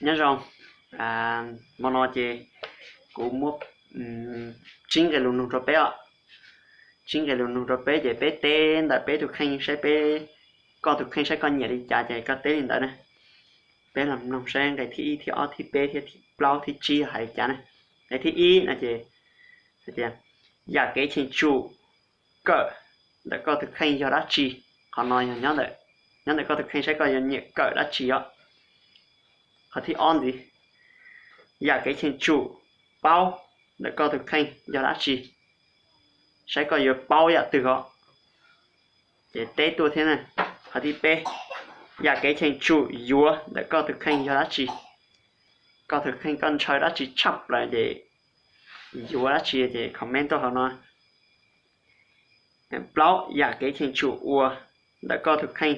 Nyob zoo, hmo no ces kuv muab tsib nqe lus nug rau peb os. Tsib nqe lus nug rau peb ces peb teb ntawm peb tus kheej saib peb, koj tus kheej saib koj nyiam li cas ces koj teb li ntawd na. Peb los mloog saib nqe thib ib, thib ob, thib peb thiab thib plaub, thib tsib hais li cas na. Nqe thib ib no ces hais tias, yam kev cheem tsum kawm ntawm koj tus kheej yog dab tsi? Qhov no yog nyob ntawm koj tus kheej saib koj yuav nyiam kawm dab tsi os. Qhov thib ob ntxiv, yam kev cheem tsum paub ntawm koj tus kheej yog dab tsi? Saib koj yuav paub yam twg os. Ces teb tuaj thiab na. Qhov thib peb, yam kev cheem tsum yuav ntawm koj tus kheej yog dab tsi? Koj tus kheej koj ntshaw dab tsi tshaj plaws ces yuav dab tsi ces comment tuaj hauv no. Plaub, yam kev cheem tsum ua ntawm koj tus kheej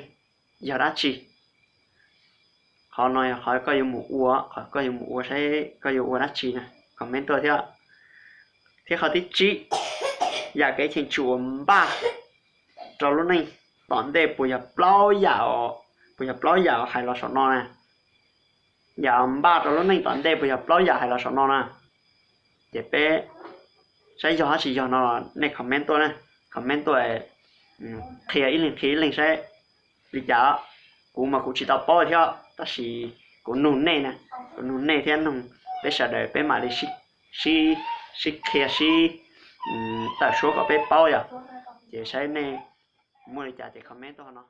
yog dab tsi? Qhov no yog qhov koj yuav mus ua, qhov koj yuav mus ua saib koj yuav ua dab tsi na, comment tuaj thiab. Thiab qhov thib tsib, yam kev cheem tsum uas npaj rau lub neej tom ntej puas yog plaub yam, puas yog plaub yam hais los saum no na? Yam npaj rau lub neej tom ntej puas yog plaub yam hais los saum no na? Ces peb saib yog dab tsis yog no, nej comment tuaj na, comment tuaj qhia ib leeg qhia ib leeg saib li cas. Kuv mas kuv tsis tau paub thiab tab sis kuv nug nej na, kuv nug nej thiab nug peb sawv daws peb mam li sib qhia sib tawm suab kom peb paub yom. Ces saib nej muaj li cas ces comment tuaj hauv no.